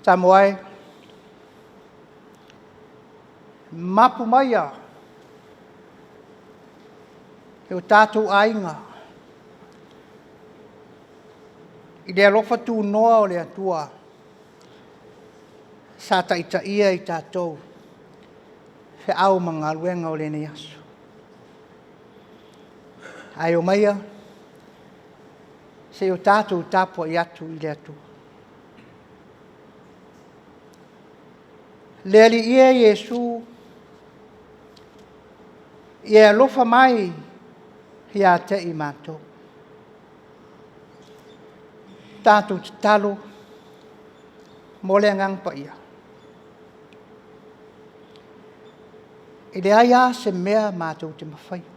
Samoa e, mapu maia e o tatou aiga i le alofa tunoa o le Atua sa taitaia i tatou feau ma galuega o lenei aso. Ae omaia se i o tatou tapuai atu i le Atua. Le Alii e Iesu, ia e alofa mai ia te i matou. Tatou tatalo mo le Agaga Paia. E leai lava se mea matou te mafaia.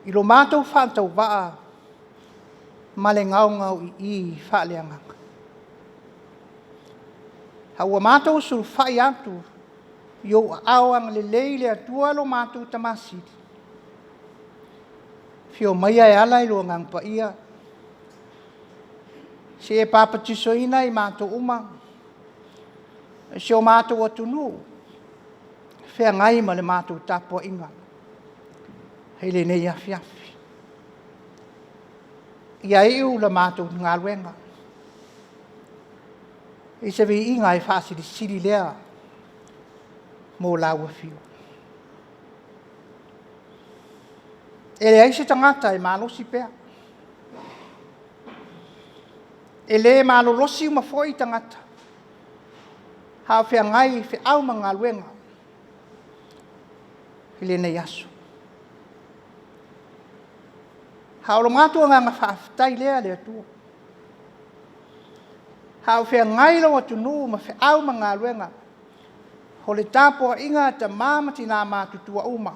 I lo matou faatauvaa ma le gaogaoi'i faaleagaga. A ua matou sulufai atu i ou aao agalelei le Atua lo matou Tama Sili, afio maia e ala i lou Agaga Paia, se i e papatisoina i matou uma, si o matou atunuu, feagai ma le matou tapuaiga i lenei afiafi. Ia iu la matou galuega i se viiga e faasilisili lea mo lau Afio. E leai se tagata e malosi pea. E le malolosi uma foi tagata, a o feagai i feau ma galuega i lenei aso. A o lo matou agaga faafetai lea le Atua, a o feagai lou atunuu ma feau ma galuega, o le tapuaiga a tama ma tina matutua uma,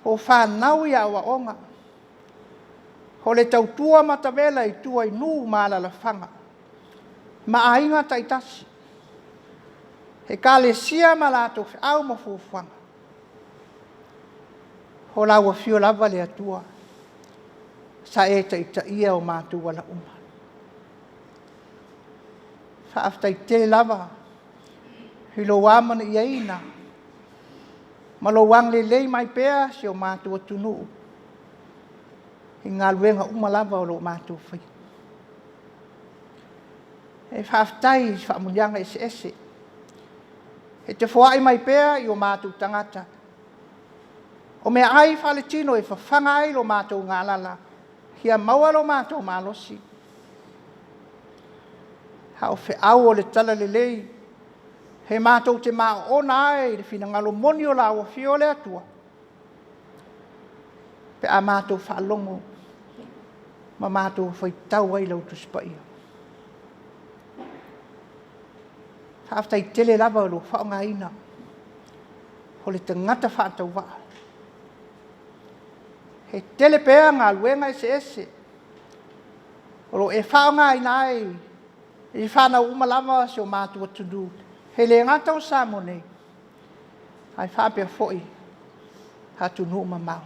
o fanau i aoaoga, o le tautua matavela i tua i nuu ma alaalafaga ma aiga taitasi, Ekalesia ma latou feau ma fuafuaga. O lau Afio lava le Atua sa e taitaia o matou ala uma. Faafetai tele lava i lou amanaiaina ma lou agalelei mai pea si o matou atunuu i galuega uma lava o lo o matou faia. E faafetai i faamanuiaga eseese e te foai mai pea i o matou tagata. O meaai faaletino e fafaga ai lo matou galala, ia maua lo matou malosi. A o feau o le talalelei, e matou te maoona ai i le finagalo moni o lau Afio le Atua, pe a matou faalogo ma matou faitau ai i lau Tusi Paia. Faafetai tele lava i lou faaaogaina o le tagata faatauvaa. E tele pea galuega eseese o lo o e faaaogaina ai i fanau uma lava si o matou atunuu, e le gata o Samoa nei, ae faapea foi atunuu mamao.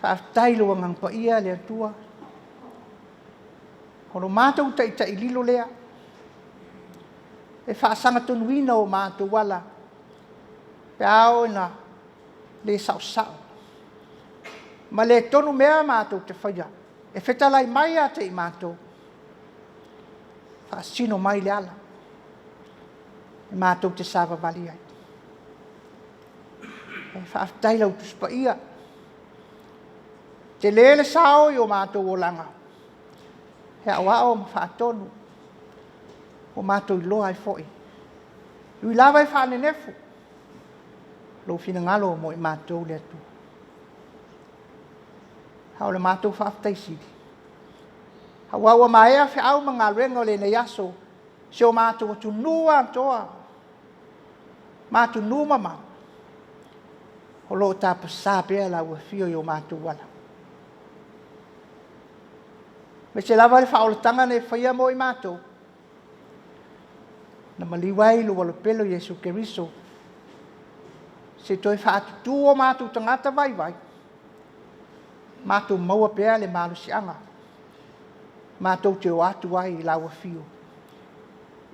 Faafetai i lou Agaga Paia le Atua, o lo matou Taitai lilo lea, e faasagatonuina o matou ala pe a oo ina le saosao ma le tonu mea matou te faia, e fetalai mai ia te i matou, faasino mai le ala e matou te savavali ai. E faafetai i lau Tusi Paia, tele le sao i o matou olaga, e aoao ma faatonu, ua matou iloa ai foi, e ui lava e faanenefu lou finagalo mo i matou le Atua. A o le matou faafetai sili, aua ua maea feau ma galuega o lenei aso, si o matou atunuu atoa ma atunuu mamao, o lo o tapasā pea lau Afio i o matou ala. Aemaise lava le faaolataga na e faia mo i matou, na maliu ai lou Alopele o Iesu Keriso, se i toe faatutu o matou tagata vaivai, matou maua pea le malosiaga. Matou te o atu ai i lau afio,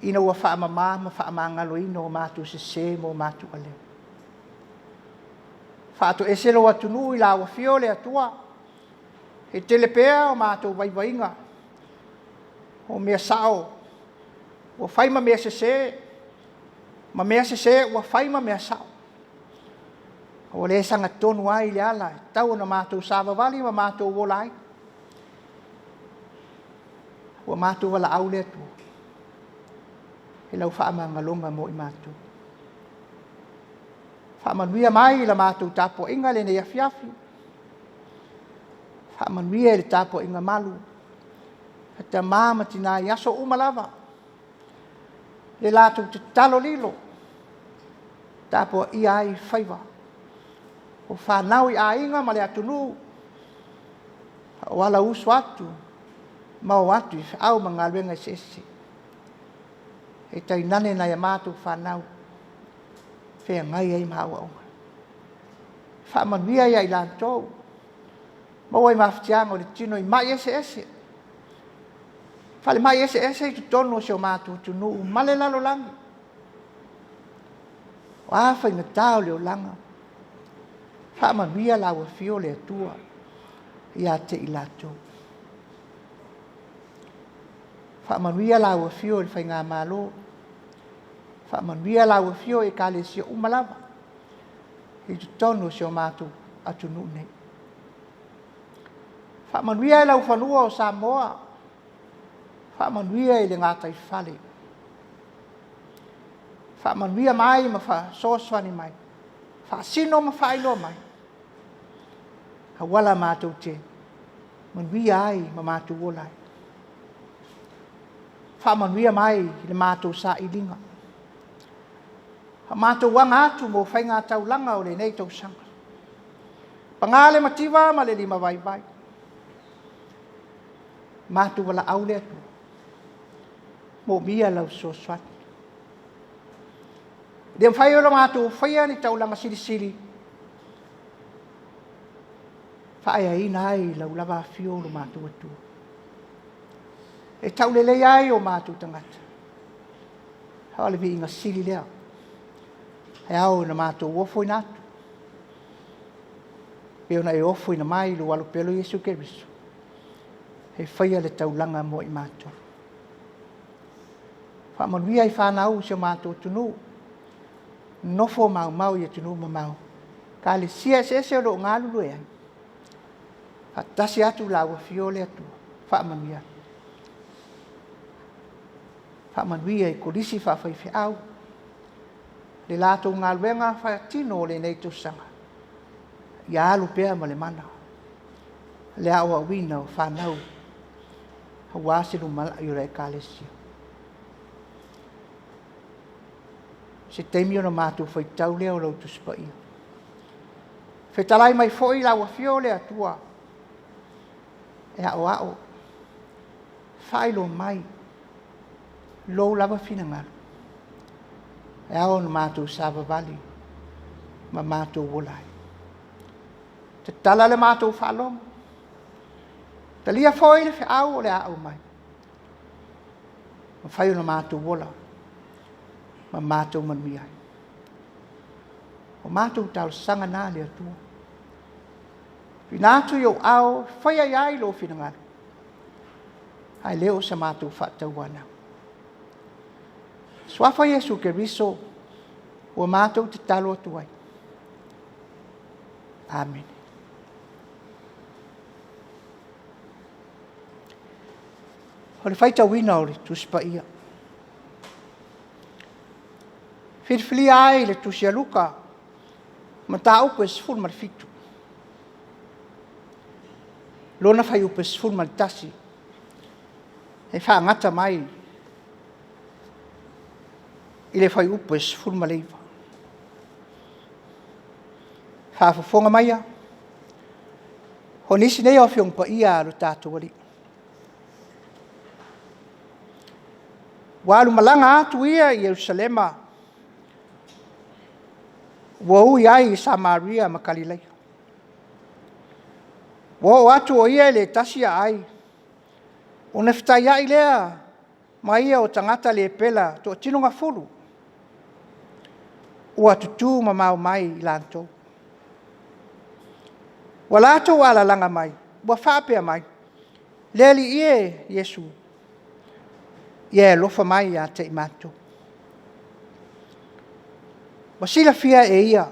ina ua faamama ma faamagaloina o matou sesē ma o matou aleu. Faatoese lou atunuu i lau afio le Atua, e tele pea o matou vaivaiga, o mea sao ua fai ma mea sesē, ma mea sesē ua fai ma mea sao. Ua le sagatonu ai le ala e tatau ona matou savavali ma matou ola ai. Ua matou valaau le Atua i lau faamagaloga mo i matou. Faamanuia mai i la matou tapuaiga i lenei afiafi. Faamanuia i le tapuaiga malu a tama ma tina i aso uma lava, le latou tatalo lilo, tapuaia ai faiva o fanau i aiga ma le atunuu, o ala usu atu ma o atu i feau ma galuega eseese. E tainane nai a matou fanau feagai ai ma aoaoga. Faamanuia ia i latou, maua i mafatiaga o le tino i mai eseese, falemai eseese i totonu o si o matou atunuu ma le lalolagi. O a faigata o le olaga, faamanuia lau afio le Atua ia te i latou. Faamanuia lau afio i le Faigamalo, faamanuia lau afio i Ekalesia uma lava i totonu o si o matou atunuu nei. Faamanuia i laufanua o Samoa, faamanuia i le gataifale, faamanuia mai ma fesoasoani mai, faasino ma faailoa mai auala matou te manuia ai ma matou ola ai. Faamanuia mai i le matou sailiga, a matou aga atu mo faigataulaga o lenei tausaga. Paga le mativa ma le lima vaivai, matou valaau le Atua, moomia lau fesoasoani. E le mafai ona matou faia ni taulaga silisili faaeaina ai lau lava afio lo matou Atua. E taulelei ai o matou tagata, a o le viiga sili lea e ao ona matou ofoina atu, pei ona e ofoina mai lou alo pele Iesu Keriso e faia le taulaga mo i matou. Faamanuia i fanau o si o matou atunuu, nofo maumau i atunuu mamao, Ekalesia eseese o lo o galulue ai, faatasi atu lau afio le Atua, faamanuia atu. Faamanuia i kolisi faafaifeau, le latou galuega faatino o lenei tausaga, ia alu pea ma le mana le aoaoina o fanau aua se lumanai o le Ekalesia. Se taimi ona matou faitau lea o lau Tusi Paia. Fetalai mai foi lau afio le Atua e aoao, faailoa mai lou lava finagalo e ao ona matou savavali ma matou ola ai. Tatala le matou faalogo, talia foi le feau o le a aumai, mafai ona matou ola ma matou manuia ai. O matou talosaga na le Atua. Tuuina atu i ou ao, faia i ai lou finagalo, ae le o se matou faatauanau. Suafa Iesu Keriso, ua matou tatalo atu ai. Amene. O le faitauina o le Tusi Paia. Filifilia ai le Tusi a Luka, mataupu e 17, lona fuaiupu e 11, e faagata mai i le fuaiupu e 19. Faafofoga maia, o nisi nei o Afioga Paia a lo tatou Alii. Ua alumalaga atu ia i Ierusalema, ua ui ai i Samaria ma Kalileia. Ua oo atu o ia i le tasi aai, Ona fetaiai lea ma ia o tagata lepera toatino gafulu, ua tutu mamao mai i latou. Ua latou alalaga mai, ua faapea mai, “Le Alii e Iesu, ia e alofa mai ia te i matou.” Ua silafia e ia,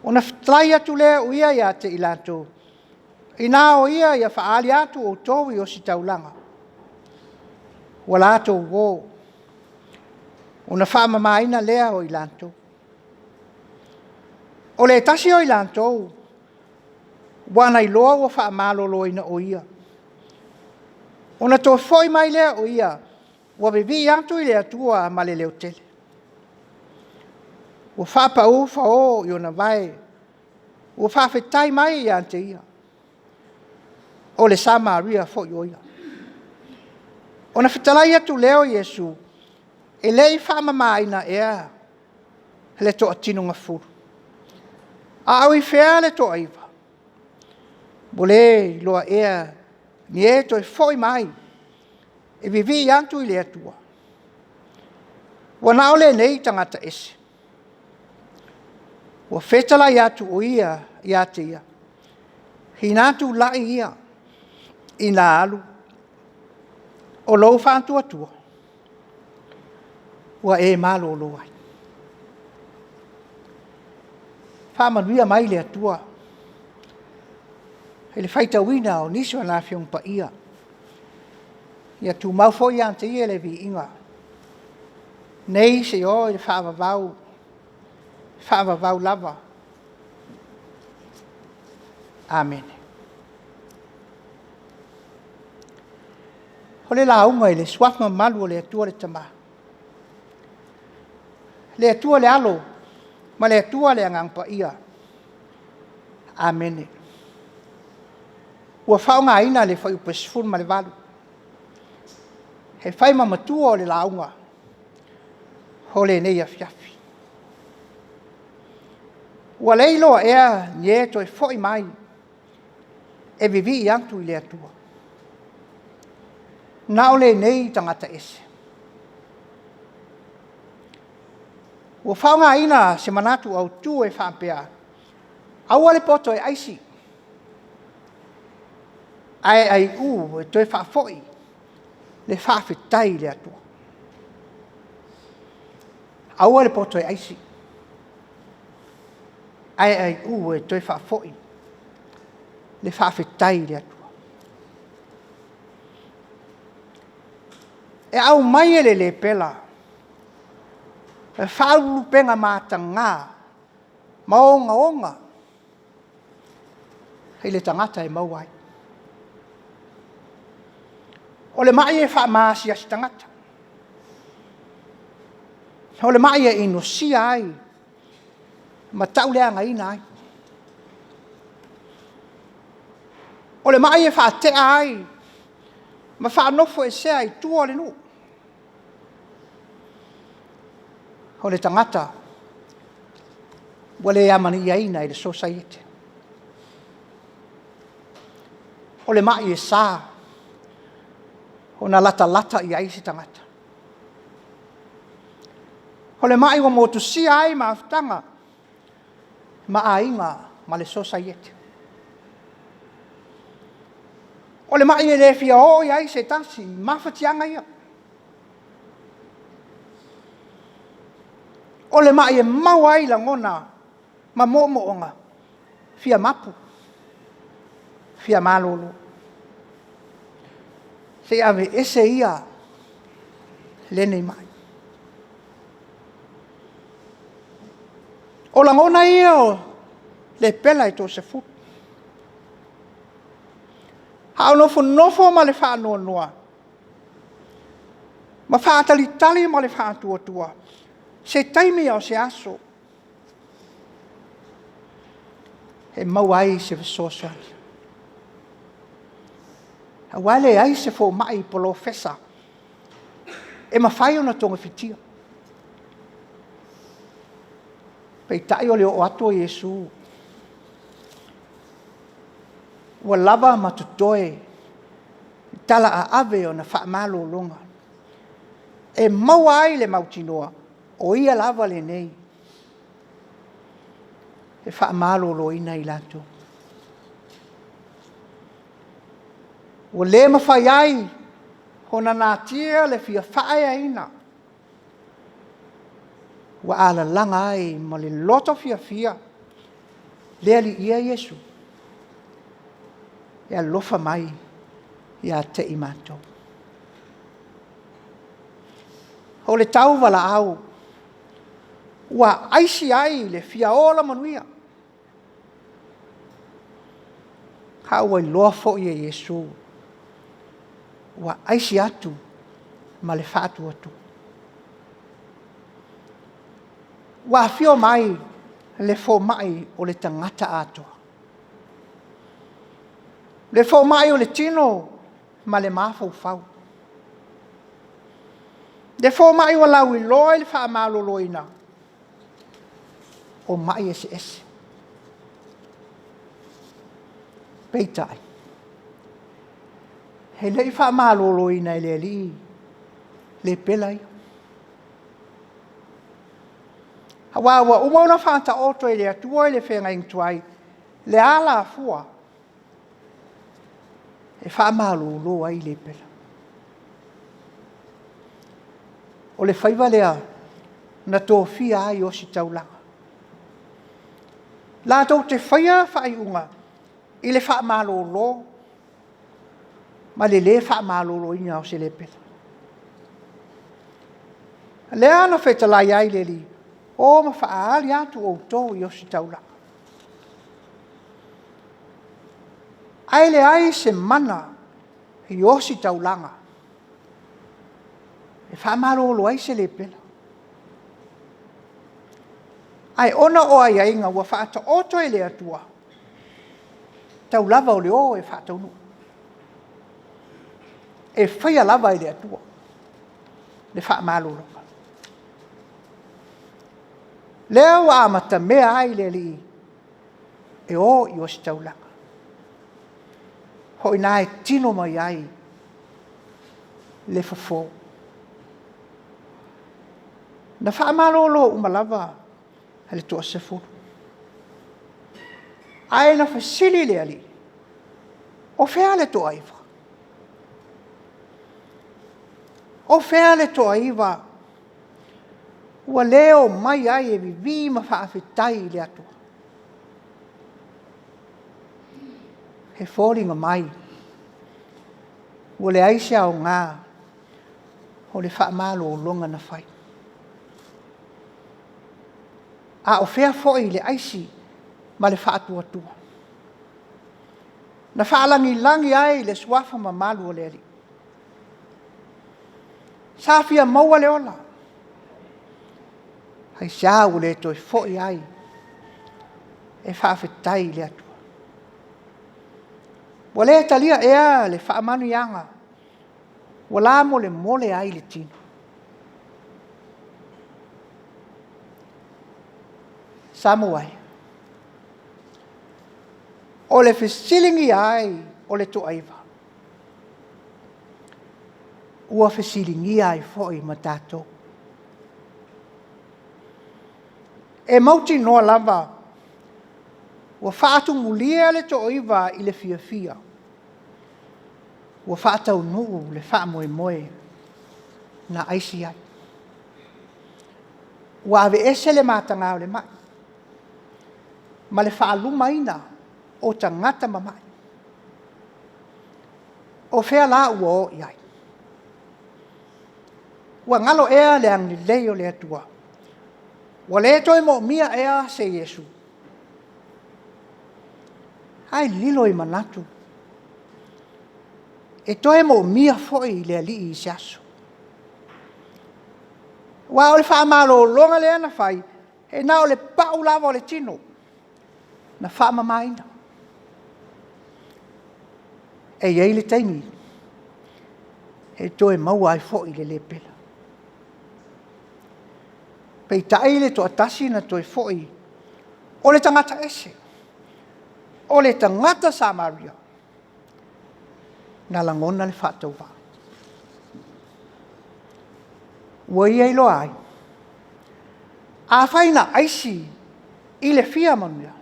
ona fetalai atu lea o ia ia te i latou, ina o ia ia faaali atu outou i ositaulaga, ua latou o, ona faamamaina lea o i latou. O le tasi o i latou, ua na iloa ua faamaloloina o ia, ona toe foi mai lea o ia, ua vivii atu i le Atua ma le leotele. Ua faapau fao i ona vae, ua faafetai mai ia te ia. O le Samaria foi o ia. Ona fetalai atu lea o Iesu, “E le i faamamaina ea le toatino gafulu? A o i fea le toaiva? Ua le iloa ea ni e toe foi mai e vivii atu i le Atua, ua na o lenei tagata ese?” Ua fetalai atu o ia ia te ia, “Ina tulai ia ina alu o lou faatuatua ua e malolo ai.” Faamanuia mai le Atua i le faitauina o nisi o ana Afioga Paia. Ia tumau foi ia te Ia le viiga, nei seia oo i le faavavau, faavavau lava. Amene. O le lauga i le Suafa mamalu o le Atua le Tama, le Atua le Alo ma le Atua le Agaga Paia. Amene. Ua faaaogaina le fuaiupu 18 e fai ma matua o le lauga o lenei afiafi. Ua le iloa ea ni e toe foi mai e vivii atu i le Atua, na o lenei tagata ese? Ua faaaogaina se manatu autu e faapea, aua le poto e aisi, ae aiu e toe faafoi le faafetai i le Atua. Aua le poto e aisi, ae aiu e toe faafoi le faafetai i le Atua. E aumai e le lepera le faalupega mataga ma ogaoga i le tagata e maua ai. O le mai e faamaasiasi tagata. O le mai e inosia ai ma tauleagaina ai. O le mai e faatea ai ma faanofoesea i tua o le nuu. O le tagata ua le amanaiaina i le sosaiete. O le mai e sa ona latalata i ai se tagata. O le mai ua motusia ai mafutaga ma aiga ma le sosaiete. O le mai e le fia oo i ai se tasi i mafatiaga ia. O le mai e maua ai lagona ma moomooga fia mapu, fia malolo. Se i aveese ia lenei mai. O lagona ia o lepera e toasefulu, a o nofonofo ma le faanoanoa, ma faatalitali ma le faatuatua, se taimi a o se aso e maua ai se fesoasoani. Aua e leai se fomai polofesa e mafai ona togafitia. Peitai o le oo atu o Iesu, ua lava ma totoe Tala aave ona faamalologa e maua ai le mautinoa o ia lava lenei e faamaloloina i latou. Ua le mafai ai ona natia le fia faaeaina ua alalaga ai ma le loto fiafia le Alii e Iesu e alofa mai ia te i matou. O le tauvalaau ua aisi ai le fia ola manuia. A ua iloa foi e Iesu ua aisi atu ma le faatuatua. Ua afio mai le fomai o le tagata atoa. Le fomai o le tino ma le mafaufau. Le fomai ua lauiloa i le faamaloloina o mai eseese. Peitai, e le i faamaloloina e le Alii le pela ia. Aua ua uma ona faataoto e le Atua i le feagaiga tuai le alafua e faamalolo ai le pela. O le faiva lea na tofia ai ositaulaga. Latou te faia faaiuga i le faamalolo ma le lē faamaloloina o se lepela. Lea na fetalai ai le Alii, o ma faaali atu outou i ositaulaga. Ae leai se mana i ositaulaga e faamalolo ai se lepela. Ae ona o aiaiga ua faataoto e le Atua, tau lava o le o e faataunuu. E faia lava e le Atua le faamalologa. Lea ua amatamea ai le Alii e o i ositaulaga. O i ina e tino mai ai le fofo. Na faamalolo uma lava le toasefulu. Ae na fesili le Alii, o fea le toaiva? O fea le toaiva ua le omai ai e vivī ma faafetai i le Atua? E foliga mai ua leai se aoga o le faamalologa na fai. A o fea foi le aisi ma le faatuatua na faalagilagi ai le suafa mamalu o le Alii? Sa fia maua le ola, aisea ua le toe foi ai e faafetai i le Atua? Ua le talia ea le faamanuiaga ua lamolemole ai le tino? Samoa e, o le fesiligia ai o le toaiva, ua fesiligia ai foi ma tatou. E mautinoa lava ua faatumulia le toaiva i le fiafia, ua faataunuu le faamoemoe na aisi ai. Ua aveese le mataga o le mai ma le faalumaina o tagata mamai. O fea la ua o i ai? Ua galo ea le agalelei o le Atua? Ua le toe moomia ea se Iesu? Ae lilo i manatu, e toe moomia foi le Alii i se aso. Aua o le faamalologa lea na fai, e na o le pau lava o le tino na faamamaina. E i ai le taimi e toe maua ai foi le lepela. Peitai le toatasi na toe foi o le tagata ese, o le tagata Samaria. Na lagona le faatauvaa. Ua ia iloa ai, afai na aisi i le fia manuia,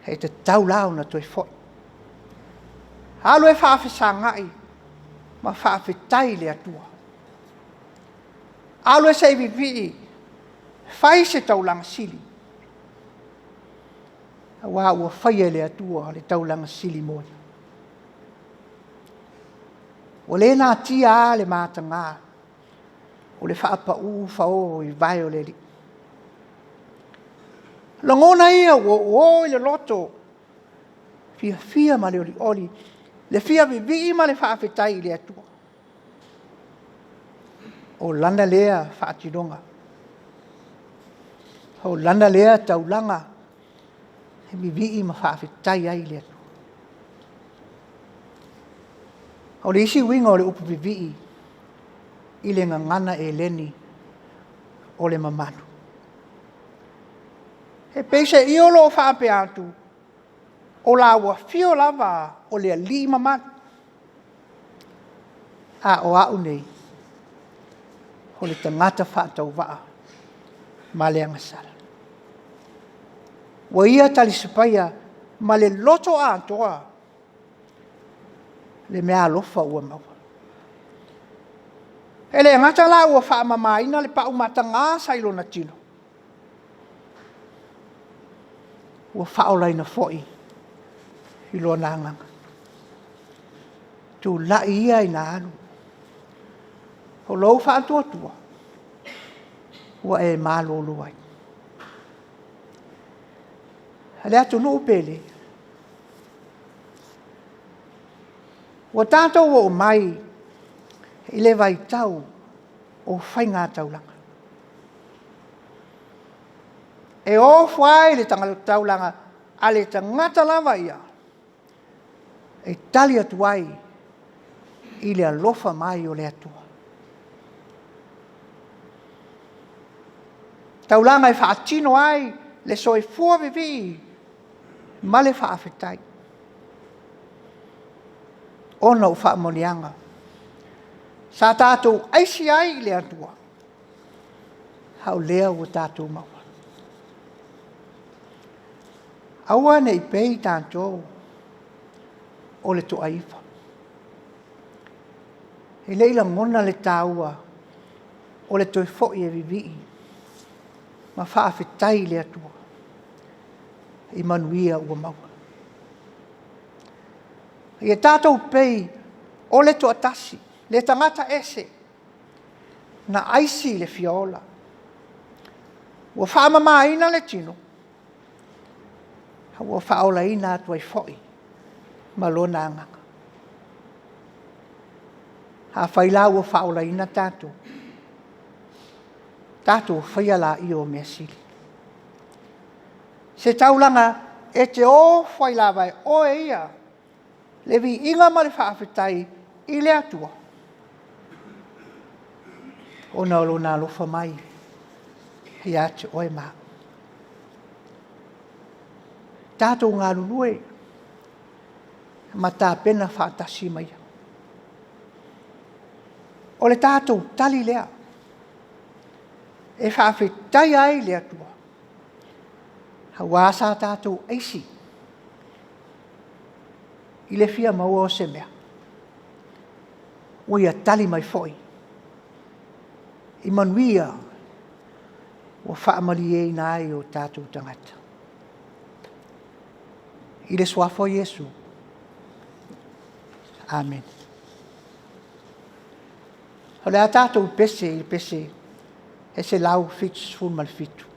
e tatau la ona toe foi. Alu e faafesagai ma faafetai i le Atua. Alu e se i vivii, fai se taulaga sili, aua ua faia e le Atua le taulaga sili mo ia. Ua le natia lava le mataga o le faapau fao i vae o le Alii. Lagona ia ua oo i le loto, fiafia ma le olioli, le fia vivii ma le faafetai i le Atua. O lana lea faatinoga, o lana lea taulaga e vivii ma faafetai ai i le Atua. O le isi uiga o le upu vivii i le gagana Eleni, o le mamalu. E peiseai o lo o faapea atu, o la ua afio lava o le Alii mamalu, a o au nei, o le tagata faatauvaa ma le agasala. Ua ia talisapaia ma le loto atoa le meaalofa ua maua. E le gata la ua faamamaina le pau mataga sa i lona tino, ua faaolaina foi i lona agaga. Tulai ia ina alu, o lou faatuatua ua e malolo ai. Le atunuu pele, ua tatou oo mai i le vaitau o faiga taulaga. E ofo ai le taulaga a le tagata lava ia e tali atu ai i le alofa mai o le Atua. Taulaga e faatino ai le soifua vivii ma le faafetai ona o faamanuiaga sa tatou aisi ai i le Atua, a o lea ua tatou maua. Aua ne i pei tatou o le toaiva. E le i lagona le taua o le toe foi e vivii ma faafetai i le Atua i manuia ua maua. Ia tatou pei o le toatasi, le tagata ese na aisi i le fia ola. Ua faamamaina le tino, a ua faaolaina atu ai foi ma lona agaga. Afai la ua faaolaina tatou, tatou faia laia o mea sili. Se taulaga e te ofo ai lava e oe ia le viiga ma le faafetai i le Atua, ona o lona alofa mai ia te oe ma au. Tatou galulue ma tapena faatasi ma ia. O le tatou tali lea e faafetaia ai le Atua, aua sa tatou aisi i le fia maua o se mea, ua ia tali mai foi i manuia ua faamalieina ai o tatou tagata. I le Suafa o Iesu. Amene. O le a tatou pese i le pese e 177.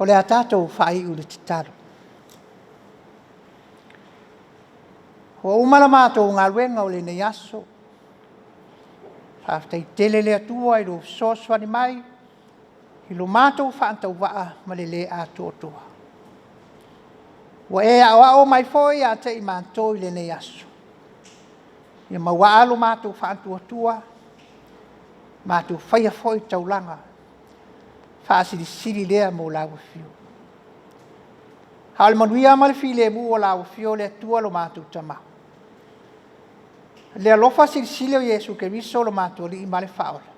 O le a tatou faaiu i le tatalo. Ua uma la matou galuega o lenei aso. Faafetai tele le Atua i lou fesoasoani mai i lo matou faatauvaa ma le le atoatoa. Ua e aoao mai foi ia te i matou i lenei aso. Ia mauaa lo matou faatuatua, matou faia foi taulaga faasilisili lea mo lau Afio. A o le manuia ma le filemu o lau Afio le Atua lo matou Tama. Le alofa silisili o Iesu Keriso lo matou Alii ma le Faaola,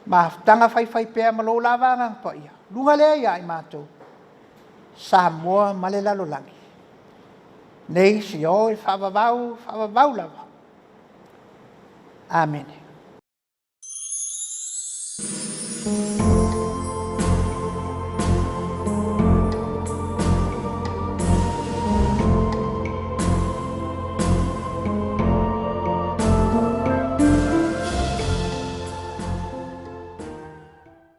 mafutaga faifaipea ma lou lava Agaga Paia, luga lea ia i matou, Samoa ma le lalolagi, nei seia oo i le faavavau, faavavau lava. Amene.